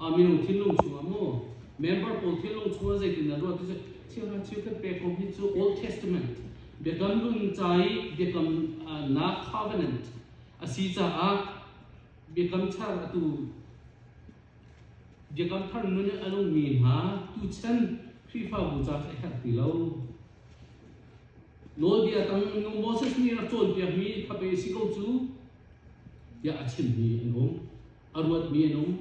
Minung thinlung chungah mu member pawl thinlung chungah zeitin dah ruat ti cu cheuhra cheukhat pek kong hi cu Old Testament biakam hlun ca i biakam nak covenant a si caah biakam thar atu biakam thar nun in a nungmi hna tuchan Khrihfabu ca cu a herh ti lo. Nawlbia tang Moses nih rak cawnpiakmi khape si ko cu tiah a chimmi an um. A ruatmi an um.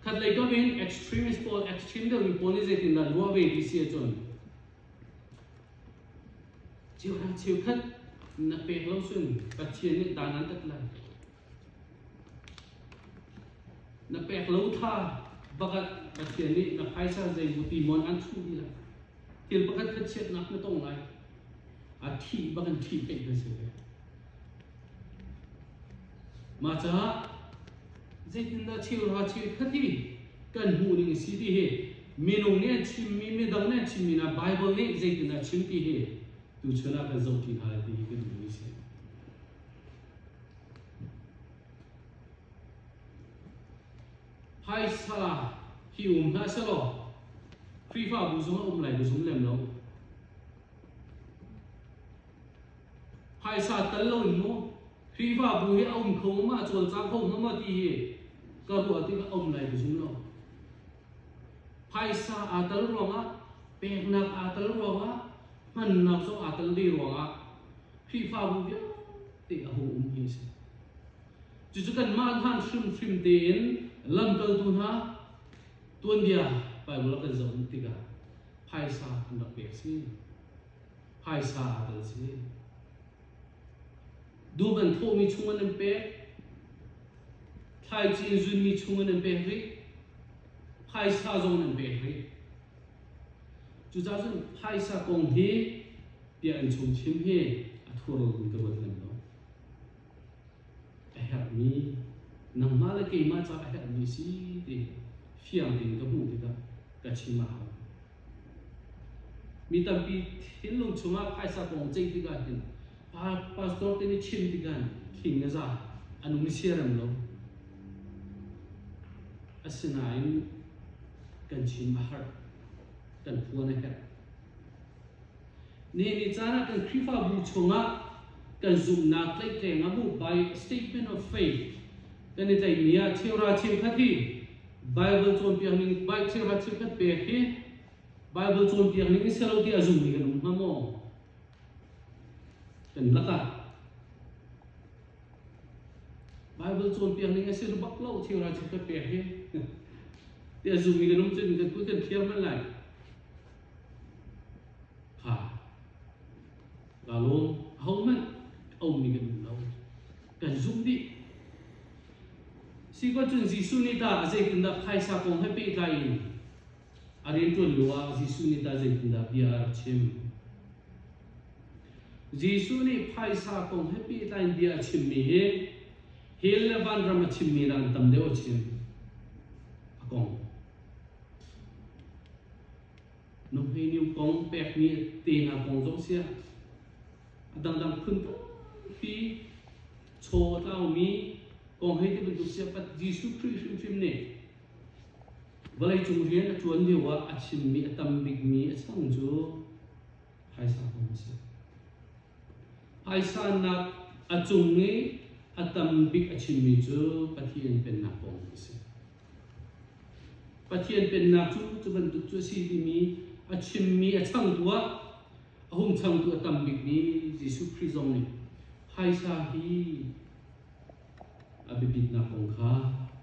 Khatlei kam in extremist pawl, extreme deuhmi pawl nih zeitindah ruah ve ti si ahcun cheukhat cheukhat na pek lo cun Pathian nih dan an tat lai. Na pek lo tha bakat Pathian nih na phaisa zei ti mon an chuh dih lai. Thil pakhat khat chiatnak na tong lai. A thih bak in thih peih na si ve. Mah caah zeitindah cheuhra cheukhat hi kan hmuh ning a si ti hi minung nih an chimmi midang nih an chimmi hna Baibal nih zeitindah a chim ti hi tuchun ah kan zohṭi hna lai ti hi ka duhmi a si. Phaisa hi um hlah selaw Khrihfabu zong a um lai ka zum lem lo. Phaisa tal lo in mu Khrihfabu hi a um kho ma a cawlcang kho hnga ma ti hi ka ruah tikah a um lai ka zum lo. Phaisa aa tal ruangah peknak aa tal ruangah hmannak zong aa tal ve ruangah Khrihfabu vialte a hung um hi a si. Cucu kanmah hlan hrimhrim tein lamkaltu hna tuanbia Bible a kan zoh tikah phaisa an rak pek si. Phaisa aa tel si. Dum an thawhmi chung an in pek. Thlaici in zunmi chung an in pek rih. Phaisa zong an in pek rih. Cucaah cun phaisa kong hi bia in chung chim hi a thur lo in ka ruat lem lo. A herhmi nangmah le keimah ca a herhmi si ti fiang tein ka hmuh tikah ka chim a hau. Mi tampi thinlung chungah phaisa kong ceih tikah hin pastor te nih chim tikah thing a za a nung siarem lo. Asinain kan chim a har, kan phuan a herh. Nihin ni caan ah kan Khrihfabu chungah kan zumhnak tlaihtleng a hmuh by statement of faith kan i tlaihmi ah cheuhra cheukhat hi Bible cawnpiak ning by cheuhra cheukhat pek hi Bible cawnpiak ning in si lo tiah zummi kan um hnga maw? Kan lakah Bible cawnpiak ning a si bak lo cheuhra cheukhat pek hi tiah zummi kan um cun kan kut kan thiar hmanh lai. Kha kaa lawm. Ahohmanh a ummi kan um lo. Kan zumh dih. Si ko cun Jesuh nih tah zeitindah phaisa kong he pehtlai in a rianṭuan lio ah Jesuh nih tah zeitindah bia a rak chim? Jesuh nih phaisa kong he pehtlai in bia a chimmi hi hell le vanram a chimmi nakin tam deuh a chim. A kong. Nuhmei kong pekmi te hna kong zong sia a dangdang phun tampi chaw a tlaumi kong hei ti bantuk sia pat Jesuh Khrih hrimhrim nih vawleicung rian a ṭuan lio ah a chimmi a tam bikmi a chang cu phaisa kong a si. Phaisa nak a cung i a tam bik a chimmi cu Pathian Pennak kong a si. Pathian Pennak cu cu bantuk cu a si timi a chimmi a changtu ah a hung changtu a tam bikmi Jesuh Khrih zong nih phaisa hi a biapitnak kong kha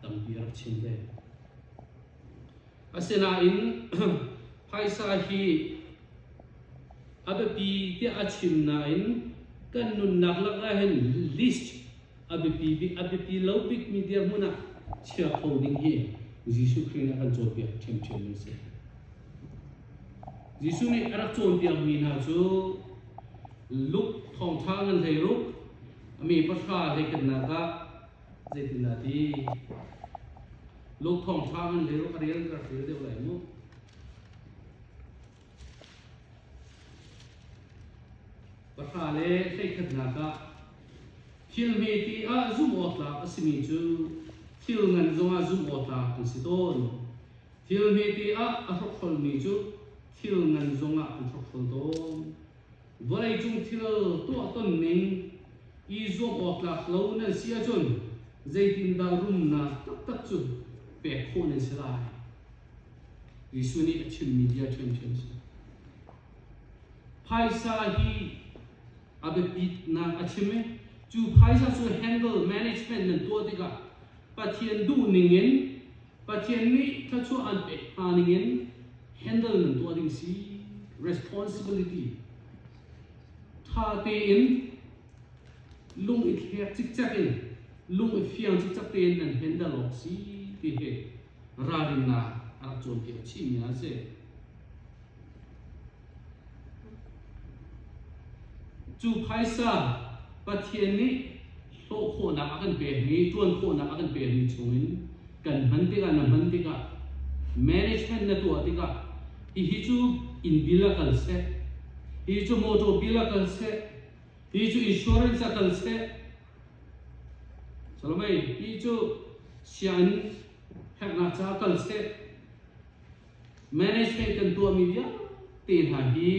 tampi a rak chim ve. Asinain phaisa hi a biapi tiah a chim nain kan nunnak lakah hin list a biapi bik a biapi lo bikmi dirhmun ah chia kho ding hi Jesuh Khrih nih a kan cawnpiak ṭhiamṭhiam a si. Jesuh nih a rak cawnpiakmi hna cu Luke thawngṭha ngan 16 a mi pahra hleikhatnak ah zeitindah ti Luke thawngṭha ngan 16 a rel ka rak rel deuh lai mu. Pahra le hleikhatnak ah thil hmete ah zumh awk tlak a simi cu thil. Thil ngan zongah zumh awk tlak an si tawn. Thil hmete ah a hrokhrolmi cu thil ngan zongah an hrokhrol tawn. Vawleicung thil tuah tonning i zuam awk tlak lo nan si ahcun zeitindah rumnak taktak cu pek khawh nan si lai? Jesuh nih a chimmi bia ṭhiamṭhiam a si. Phaisa hi a biapitnak a chim i cu phaisa cu handle management nan tuah tikah Pathian duh ningin Pathian nih thluachuah an pek hna ningin handle nan tuah ding si responsibility ṭha tein lung i thlek cikcek in lung i fiang cikcek tein nan handle awk si ti hi ralrinnak a rak cawnpiak chihmi a si. Cu phaisa Pathian nih hlawh khawhnak a kan pekmi, ṭuan khawhnak a kan pekmi chungin kan hman tikah, na hman tikah, management na tuah tikah, hihi cu inn bill ah kal seh, hihi cu motor bill ah kal seh, hihi cu insurance ah kal seh, Salomei, hi cu sianginn herhnak caah kal seh, Management kan tuahmi vialte hna hi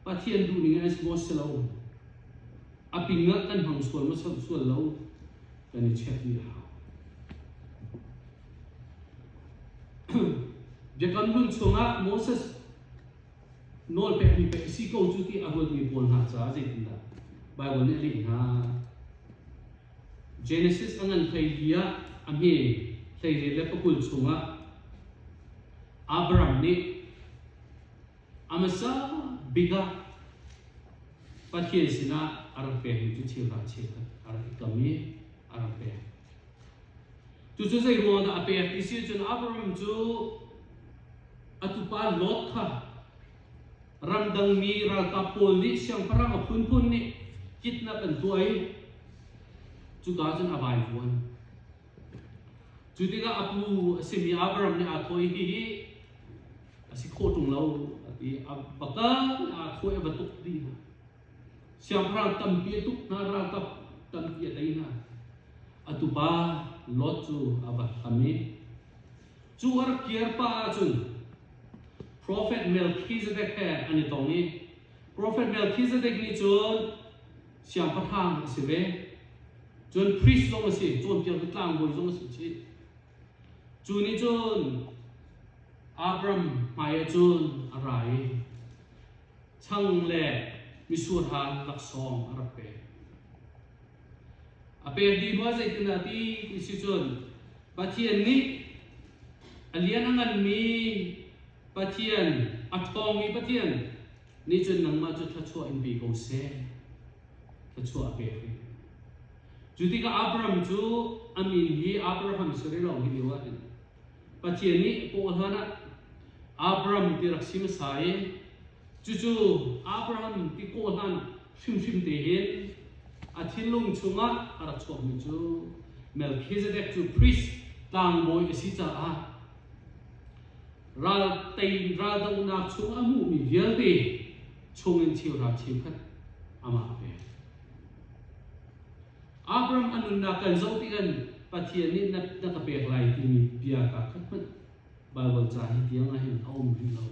Pathian duhning in an si maw si lo? A ping ah kan hmang sual maw sual lo? Kan i check dih a hau. Biakam hlun chungah Moses nawl pekmi pek si ko cu ti a ruatmi pawl hna caah zeitindah Baibal nih a leh hna? Genesis a ngan 12 ah a hme 22 chungah Abraham nih a hmasa bik ah Pathian sinah a rak pekmi cu cheuhra cheukhat a rak i kam i a rak pek. Cucu zei ruang dah a pek ti si cun Abraham cu a tupa Lot kha Ramdangmi ralkap pawl nih siangpahrang a phunphun nih kidnap an tuah i cuka cun a vaivuan. Cu tikah a pu a simi Abraham nih aa thawh i hihi a si khawh ṭung lo a ti. A va kal aa thawh i a va tuk dih hna. Siangpahrang tampi a tuk hna, ralkap tampi a tei hna. A tupa Lot cu a va hlam i Cu a rak kir pah ahcun Profet Melchizedek he an i tong i Profet Melchizedek nih cun siangpahrang a si ve. Cun priest zong a si, cawnpiaktu tlangbawi zong a si chih. Cu nih cun Abram hmai ah cun a ra i chang le misurhang laksawng a rak pek. A pek dih hnuah zeitindah ti ti si cun Pathian nih a lian a nganmi Pathian, a ṭhawngmi Pathian nih cun nangmah cu thluachuah in pe ko seh. Thluachuah a pek rih. Cu tikah Abraham cu a min hi Abraham si rih lo hi lio ah hin Pathian nih paw hlan ah Abram ti rak si hmasa i cucu Abraham ti kawh hlan hrimhrim te hin a thinlung chungah a rak chuakmi cu Melchizedek cu priest tlangbawi a si caah ral tei raldohnak chung a hmuhmi vialte chungin cheuhra cheukhat amah a pek. Abraham a nunnak kan zoh tikhan Pathian nih na, na ka pek lai timi bia kaa khat hmanh Baibal ca hi tiang ah hin a um rih lo.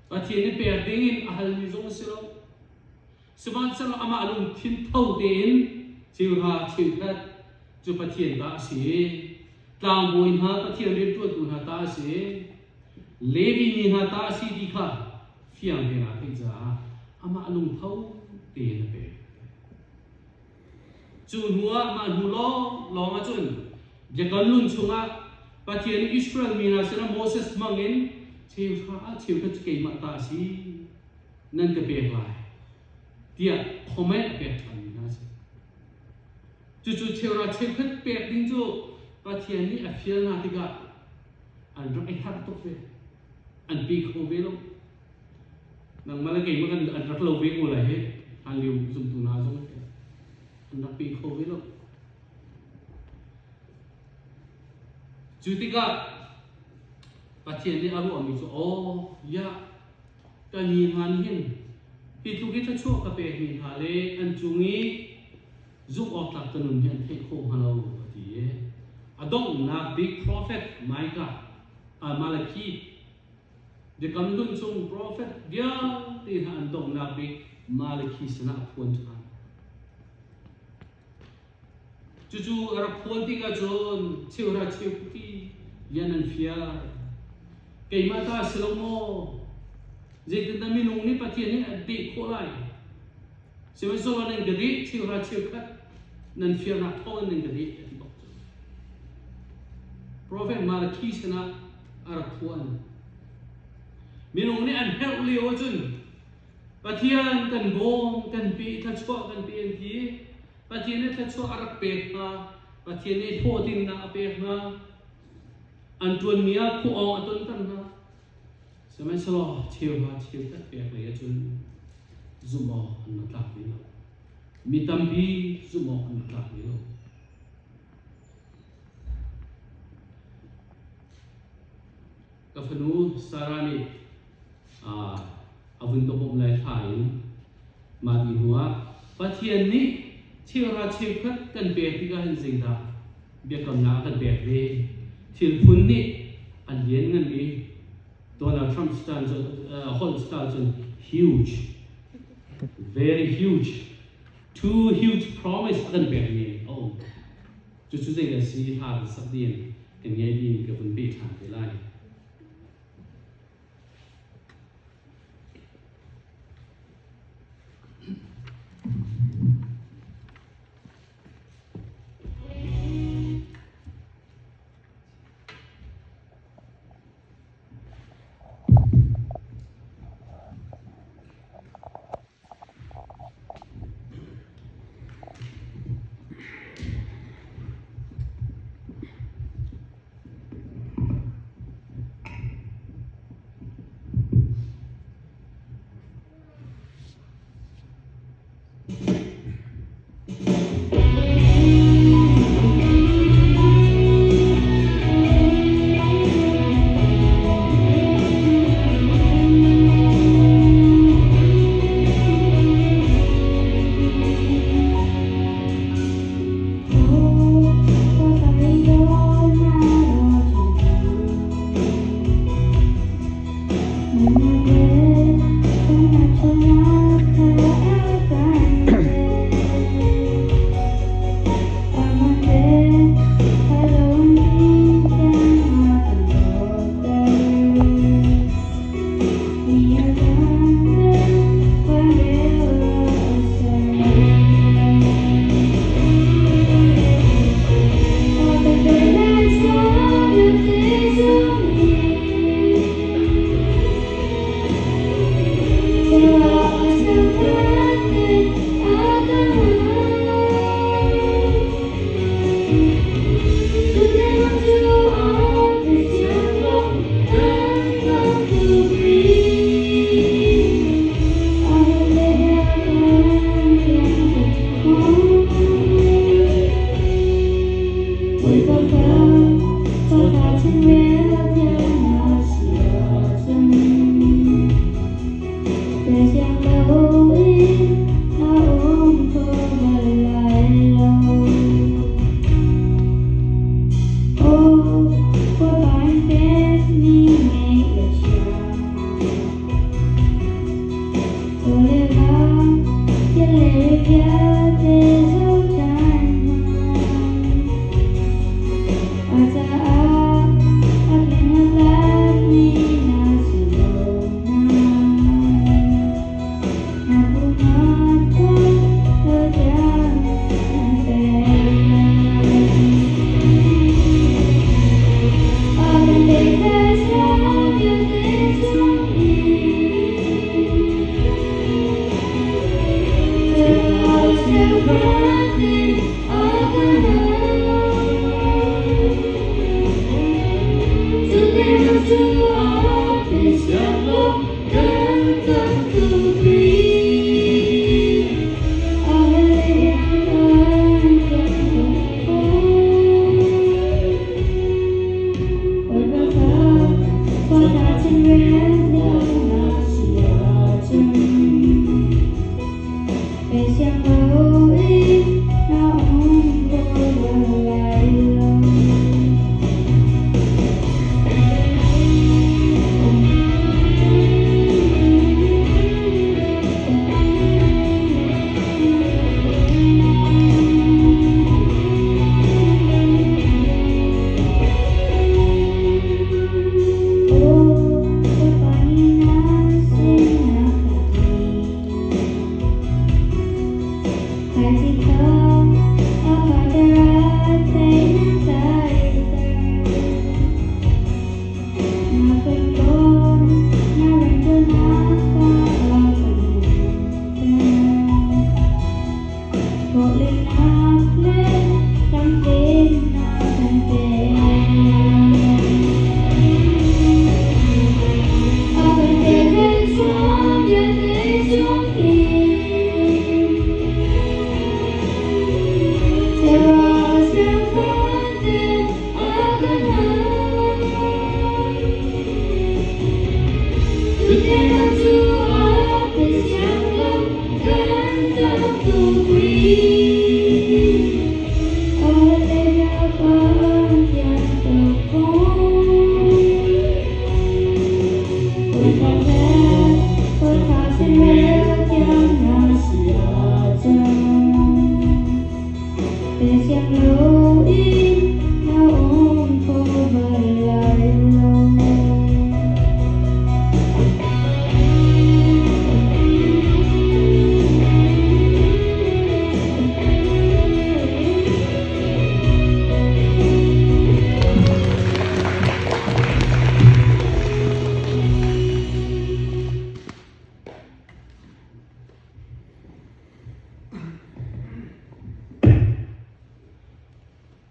Pathian nih pek ding in a halmi zong a si lo. Sihmanhsehlaw amah lungthin tho tein cheuhra cheukhat cu Pathian ta a si. Tlangbawi hna Pathian rianṭuantu hna ta a si. Levi mi hna ta a si ti kha fiang tein aa theih caah amah lungtho tein a pek. Cu hnuah mah hnu lawnglawng ah cun biakam nun chungah Pathian nih Israel mi hna sinah Moses hmangin cheuhra ah cheukhat cu keimah ta a si nan ka pek lai tiah comment a pek ṭhanmi hna a si. Cucu cheuhra cheukhat pek ding cu Pathian nih a fial hna tikah an rak i harh tuk ve. An pe kho ve lo. Nangmah le keimah kan an rak lo ve ko lai hi hlanlio zumtu hna zong an rak pe kho ve lo. Cu tikah Pathian nih a ruahmi cu aw ya ka ni hna nih hin hi tluk i thluachuah ka pekmi hna le an cung i Zumh awk tlak ka nun hi an theih khawh hnga lo a ti i a donghnak bik profet Micah, Malakhi Biakam Hlun chung profet vialte hna an donghnak bik Malakhi sinah a phuan ṭhan. Cucu a rak phuan tikah cun cheuhra cheukuti lian an fial. Keimah ta a si lo maw? Zeitindah minung nih Pathian hi a deh khawh lai? Sihmanhsehlaw nan ka deh, cheuhra cheukhat nan fialnak thawngin nan ka deh a ti bak cu. Profet Malakhi sinah a rak phuan. Minung nih an herh lio ahcun Pathian kan bawm, kan pe, thluachuah kan pe an ti. Pathian nih thluachuah a rak pek hna. Pathian nih hlawhtlinnak a pek hna. An ṭuanmi ah khuaawng a tonter hna. Sihmanhsehlaw cheuhra cheukhat pek lei ahcun zumh awk an rak tlak ve lo. Mi tampi zumh awk an rak tlak ve lo. Ka fanu Sarah nih a vun ka bawmh lai thla in mah ni hnuah Pathian nih cheuhra cheukhat kan pek tikah hin zeidah biakamnak a kan pek ve? Thil phun nih a liannganmi Donald Trump style cun holh style cun huge, very huge, too huge promise a kan pekmi a um. Cucu zeidah si hla kan sak ding kan ngei ding ka vun peh ṭhan te lai.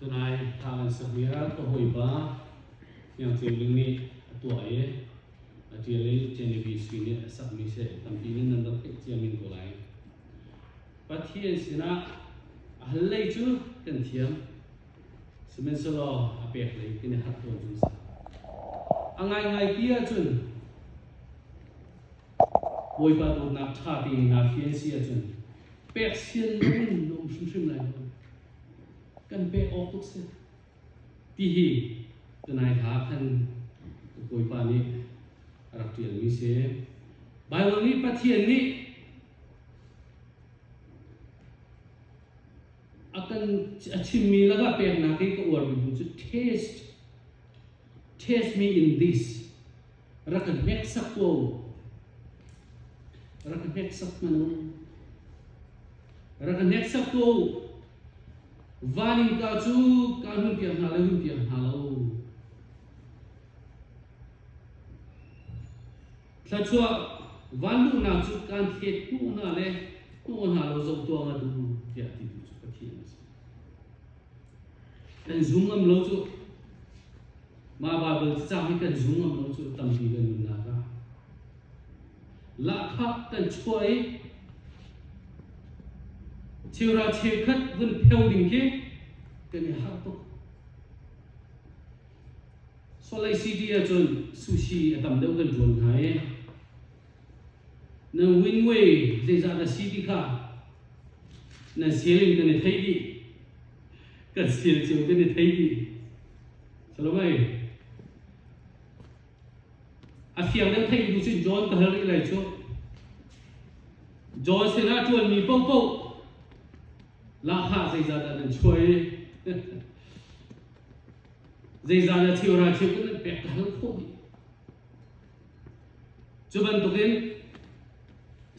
Tunai thla kan sak mi ah ka hawipa Iang Ceu Ling nih a tuah i a ṭial i Genevieve Sui nih a sakmi si tampi nih nan rak theih cia men ko lai. Pathian sinah a hal lei cu kan thiam. Sihmanhsehlaw a pek lei kan i harh tawn zungzal. A ngaingai ti ahcun Bawipa dawtnak ṭha tein naa fian si ahcun pek sian loin na um hrimhrim lai lo. Kan pek awk tuk si. Ti hi tunai hla khan Bawipa nih a rak ṭialmi si. Baibal nih Pathian nih a kan a chimmi lakah peknak hi ka uarmi bu cu taste taste me in this rak ka hneksak ko rak ka hneksak hmanh u rak ka hneksak ko van innka cu kaan hun piak hna le hun piak hna lo Thluachuah vanluhnak cu kaan thlet hnawh hna le hnawh hna lo zoh tuah ngat u tiah titu cu Pathian a si. Kan zum ngam lo cu mah Baibal cacang hi kan zum ngam lo cu tampi kan nunnak ah. Lahkhah kan chuah i cheuhra cheukhat vun pheo ding khi kan i harh tuk. Salt City ahcun sushi a tam deuh kan ṭuan hna i nan winway zeizah dah si ti kha nan sial in kan i thei dih. Kan sial cio kan i thei dih. Salomai a fiang deuh theih duh cun John ka hal rih lai cu. John sinah ṭuanmi paohpaoh lahkhah zeizah dah nan chuah i Zeizah dah cheuhra cheu kan nan pek ka hal khawh dih. Cu bantukin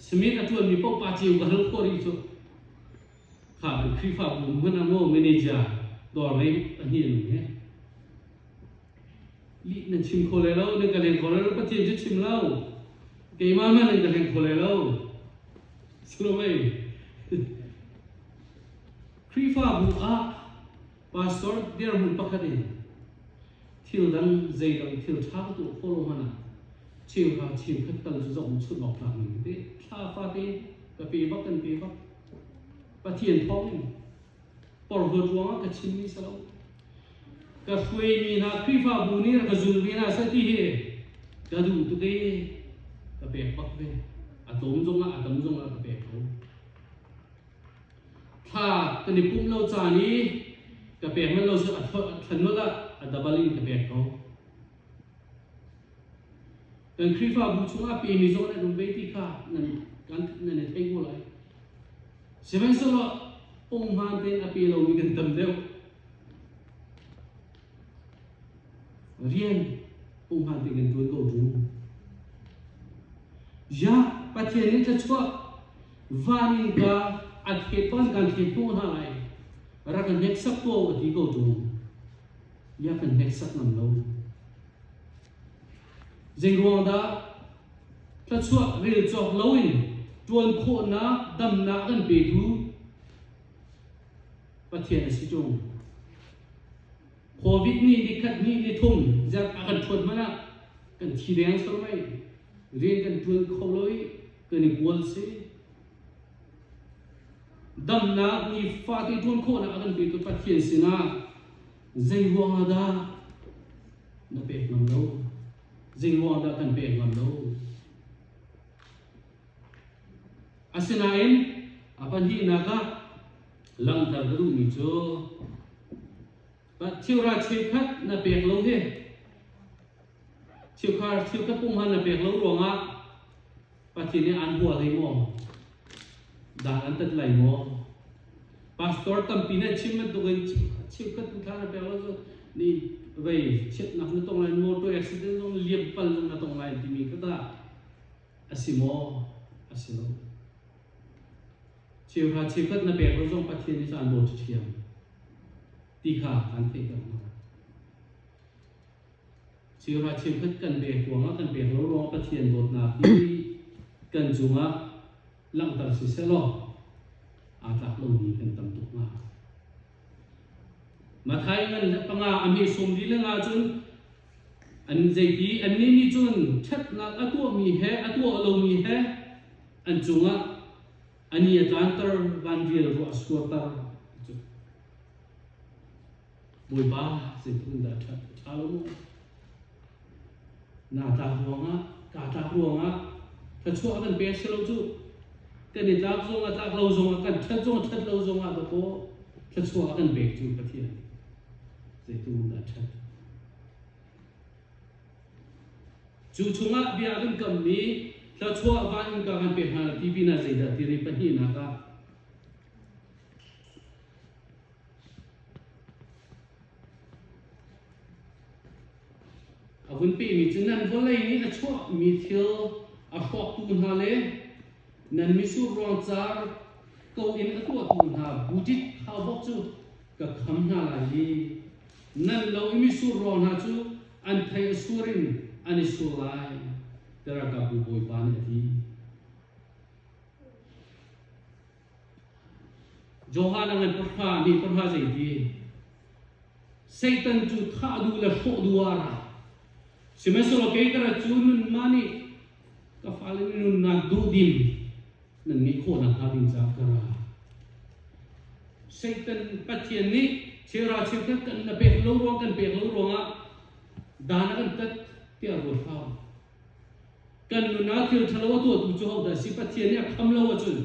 Smith a ṭuanmi paoh pa ceu ka hal khawh rih cu. Kha kan Khrihfabu hmanh ah maw manager dawr ngei pahnih an um he. Lih nan chim kho lai lo, nan ka leng kho lai lo, Pathian cu chim lo. Keimah hmanh nan ka leng kho lai lo. Salomei. Khrihfabu ah Pastor dirhmun pakhat in thil dang zeidang thil ṭha ka tuah khawh lo hmanh ah cheuhra cheukhat tal cu zoh chunh awk tlak ning te thla fate ka pe bak kan pe bak. Pathian thawng in porhlawt ruangah ka chimmi si lo. Ka hruaimi hna Khrihfabu nih rak ka zul ve hna seh ti hi ka duh tuk i ka pek bak ve. A tlawm zongah a tam zongah ka pek ko. Thla kan i pumh lo caan i ka pek manh lo cu a thlan nolh ah a dabal in ka pek ko. Kan Khrihfabu chungah pemi zong nan um ve ti kha nan kan nan i thei ko lai. Sihmanhsehlaw punghman tein a pe lomi kan tam deuh. Rian punghman tein kan ṭuan ko ṭung. Ya Pathian nih thluachuah van in ka a thlet ban kan thlet hnawh hna lai. Rak kan hneksak tuah u a ti ko ṭung. Ya kan hneksak ngam lo. Zeiruang dah thluachuah rel cawk loin ṭuan khawhnak damnak a kan petu Pathian a si ṭung. Covid nih nikhat hnih nithum zerh a kan ṭhuat hmanh ah kan thi deng sur mei. Rian kan ṭuan kho lo i kan i kual si. Damnak nifate ṭuan khawhnak a kan petu Pathian sinah zeiruang ah dah na pek ngam lo? Zeiruang dah kan pek ngam lo? Asinain a pahnihnak ah langhter ka duhmi cu. Cheuhra cheukhat na pek lo hi cheukhar cheukhat pumhan na pek lo ruangah Pathian nih aan hua hlei maw? Dan an tat lai maw? Pastor tampi nih chim bantukin cheukhat tu thla na pek lo cu ni vei chiatnak na tong lai motor accident zong liam pal zong na tong lai timi kha tah a si maw? A si lo. Cheuhra cheukhat na pek lo zong Pathian nih caan dawt ṭhiam. Ti kha kan theihter hna. Cheuhra cheukhat kan pek ruangah kan pek lo ruangah Pathian dawtnak hi kan cungah langhter siseh law aa tlak lomi kan tam tuk hnga. Matthai ngan le panga a hme sawm li le nga cun an zeiti annih nih cun ṭhatnak a tuahmi he a tuah lomi he an cungah a ni a tlanter vanrial ruah a suarter ti cu. Bawipa zeitluk in dah ṭhat a ṭha lo maw? Naa tlak ruangah kaa tlak ruangah thluachuah kan pek si lo cu. Kan i tlak zongah tlak lo zongah kan ṭhat zong ṭhat lo zongah dawkaw thluachuah a kan pek cu Pathian zeitluk in dah ṭhat. Cu chungah bia kan kammi thluachuah van innka kan pek hna ti pinah zeidah ti ri pahnihnak ah A vun pehmi cu nan vawlei nih a chuahmi thil a hrawktu hna le nan mitsur ruang car ko in a tuahtu hna buṭit khaubawk cu ka kham hna lai i nan lo i mitsur ruang hna cu an thei a sur in an i sur lai, tiah ralkapbu Bawipa nih a ti. Johan a ngan pahra mi pahra zeiti Satan cu thah duh le hrawh duh ah a ra. Sihmanhsehlaw kei ka rat cu nunmah nih ka fale nih nunnak duhdim nan ngeih khawh nakhnga ding caah ka ra. Satan Pathian nih cheuhra cheukhat kan na pek lo ruang kan pek lo ruangah dan a kan tat tiah ruat hlah u. Kan nun ah thil ṭhalo a tuahtu cu hodah a si? Pathian nih a kham lo ahcun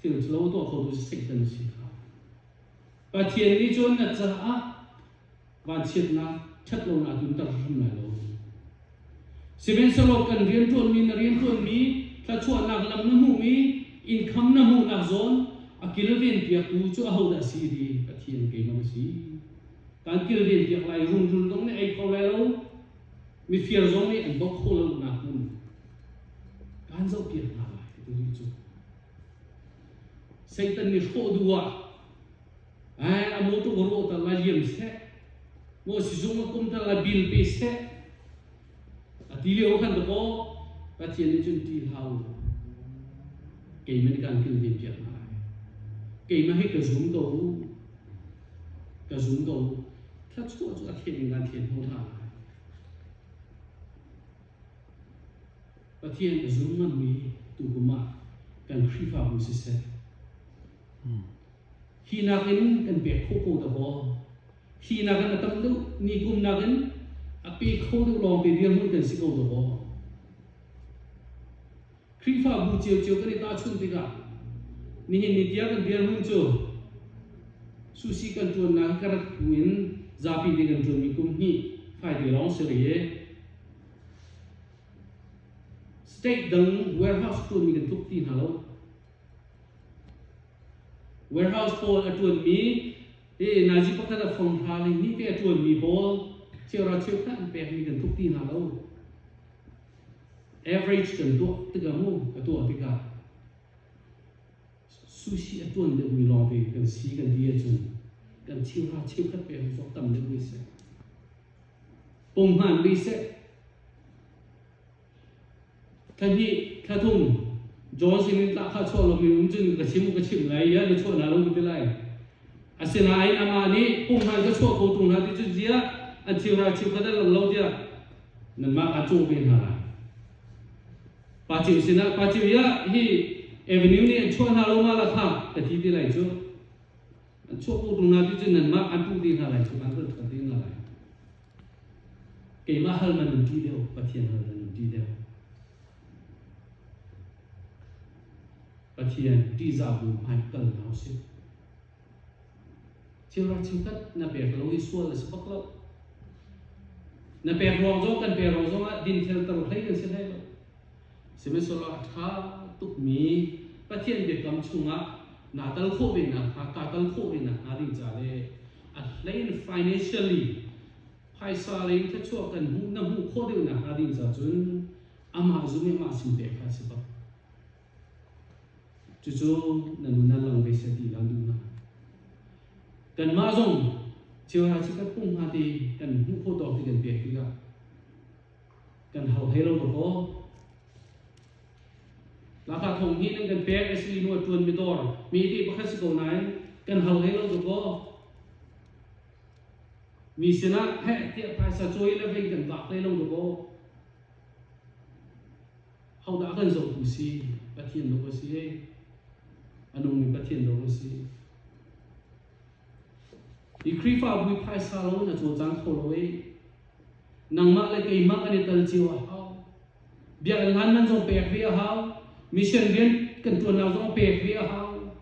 thil ṭhalo a tuah khotu cu Satan a si kha. Pathian nih cun na caah vanchiatnak ṭhatlonak a tlunter hrim lai lo. Sihmanhsehlaw kan rianṭuanmi na rianṭuanmi thluachuahnak lam na hmuhmi income na hmuhnak zawn a kilven piaktu cu ahodah a si ti Pathian keimah ka si. Kan kilven piak lai rungrul zong nih ei kho lai lo. Mifir zong nih an bawk khawh lonak hmun kaan zohpiak hna lai ti tu cu. Satan nih hrawh duh ah ai a motor ka rawh tal lai liam seh maw sizung a kum tal lai bill pe seh a ti lio khan dakaw Pathian nih cun ti hlah u keimah nih kaan kilven piak hna lai keimah hi ka zum ko u ka zum ko u thluachuah cu a thlen in kaan thlen hnawh hna lai. Pathian a zum ngammi tukum ah kan Khrihfabu siseh, hi nakin kan pek khawh ko dakaw, hi nakin a tam deuh ni kum nakin a pe kho deuh lawngte dirhmun kan si ko dakaw. Khrihfabu ciocio kan i tahchunh tikah nihin ni tiang kan dirhmun cu sushi kan ṭuannak hi ka rat hnu in zapi te kan ṭuanmi kum hnih fai te lawng si rih i state dang warehouse ṭuanmi kan tluk ti hna lo. Warehouse pawl a ṭuanmi hi nazi pakhat a fong hra le hnih te a ṭuanmi pawl cheuhra cheukhat an pekmi kan tluk ti hna lo. Average kan tuah tikah mu ka tuah tikah sushi a tuan deuhmi lawngte kan si kan ti ahcun kan cheuhra cheukhat pek hi tam deuh rih seh. Pumhman rih seh. Thla hnih, thla thum, John sin in tlah kha chuah lomi um cun ka chim ka chimh lai ya na chuah na lo ka ti lai. Asinain amah nih pumhman ka chuah ko ṭung hna ti cu ziah an cheuhra cheukhat an lang lo tiah nanmah kaan cawh ve hna lai. Pa Ceu sinah Pa Ceu ya hi avenue nih an chuah hna lo ma la kha ka ti ti lai cu. An chuah ko ṭung hna ti cu nanmah kaan puh te hna lai cu kaan ruat te hna lai. Keimah hal man in ṭih deuh, Pathian hal man in ṭih deuh. Pathian ṭihzah bu hmai kal hna usih. Cheuhra cheukhat na pek lo i sual a si bak lo. Na pek ruang zong kan pek ruang zongah dinfelter hlei kan si hlei lo. Sihmanhsehlaw a ṭha tukmi Pathian biakam chungah naa tal khawh ve nakhnga, kaa tal khawh ve nakhnga ding ca le a hlei in financially phaisa lei in thluachuah kan hmuh na hmuh khawh deuh nakhnga ding ca cun amah zum i amah sin pek kha a si bak. Cucu na nun ah lang ve seh ti kan duh hna. Kanmah zong cheuhra chikkhat pung hnga ti kan hmuh khawh tawk ti kan pek tikah kan hau hlei lo dawkaw. Laka thong hi nan kan pek a si nu a ṭuan mi dawr mi ti pakhat si ko nain kan hau hlei lo dawkaw. Mi sinah heh tiah phaisa cawi le vei kan vak hlei lo dawkaw. Hodah kan zohtu si? Pathian dawh a si. A nungmi Pathian dawh a si. Hi Khrihfabu i phaisa lo in a cawlcang kho lo i nangmah le keimah kan i tal cio a hau. Biakinn hlan man zong pek ve a hau. Mission rian kan ṭuannak zong pek ve a hau.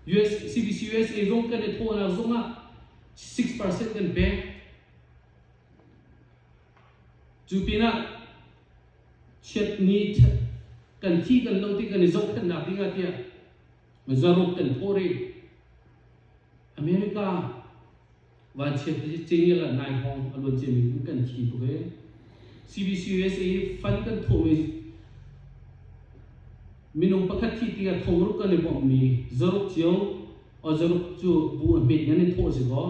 US, CBC USA zong kan i thawhnak zong ah 6% kan pek. Cu pinah chiatni kan thi kan lo ti kan i zohkhenhnak dingah tiah zaruk kan thawh rih. America vanchiat hi cingel ah nai hawng a luan ciami kum kan thi tuk ee. CBC USA fund kan thawhmi minung pakhat thi tikah thongruk kan i bawmhmi zaruk cio o zaruk cu bu a hmet ngan in thawh si kaw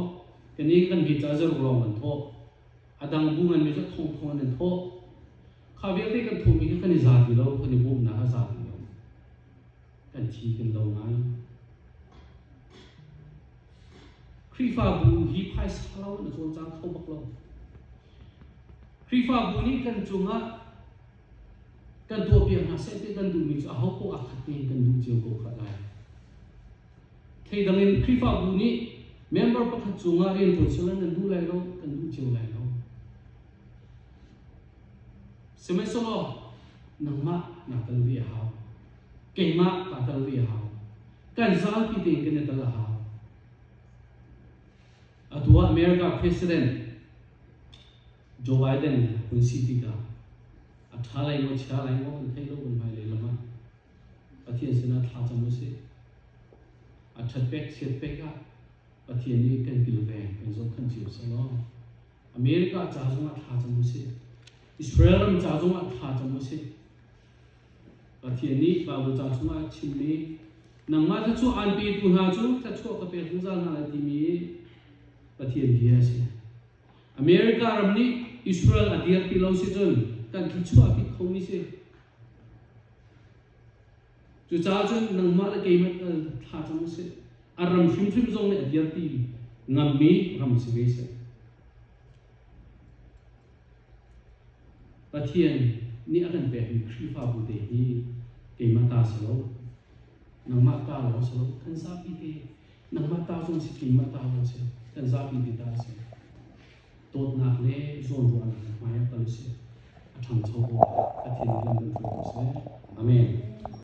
kan i kan hmet caah zaruk lawng kan thawh. A dang bu nganmi cu thongthong in an thawh. Kha vialte kan thawhmi kha kan i za ti lo, kan i bawmhnak a za ti lo. Kan thi kan lo ngai. Khrihfabu hi phaisa lo in a cawlcang kho bak lo. Khrihfabu nih kan cungah kan tuahpiak hna seh ti kan duhmi cu aho poah aa khat tein kan duh cio ko kha lai. Theidang in Khrihfabu nih member pakhat cungah rianṭuan sila nan duh lai lo, kan duh cio lai lo. Sihmanhsehlaw nangmah naa tel ve a hau. Keimah kaa tel ve a hau. Kan zapi tein kan i tel a hau. Atu ah America President Joe Biden hun si tikah a ṭha lai maw chia lai maw kan thei lo kan hmailei lam ah Pathian sinah thla cam usih. A ṭhat pek chiat pek ah Pathian nih kan kilveng kan zohkhenh cio sehlaw America ca zongah thla cam usih. Israel ram ca zongah thla cam usih. Pathian nih Bible ca chungah a chimmi nangmah thluachuah aan petu hna cu thluachuah ka pek zungzal hna lai timi Pathian bia a si. America ram nih Israel a dirpi lo si cun kan thluachuah a pit khomi si. Cucaah cun nangmah le keimah tal thla cam usih. A ram hrimhrim zong nih a dirpi ngammi ram si ve seh. Pathian nih a kan pekmi Khrihfabu te hi keimah ta si lo, nangmah ta lawng si lo, kan zapi te, nangmah ta zong si, keimah ta zong si, kan zapi te ta si. Dawtnak le zawnruahnak in hmai ah kal usih. A ṭhangcho ko. Pathian nih lam kan hruai ko seh. Amen.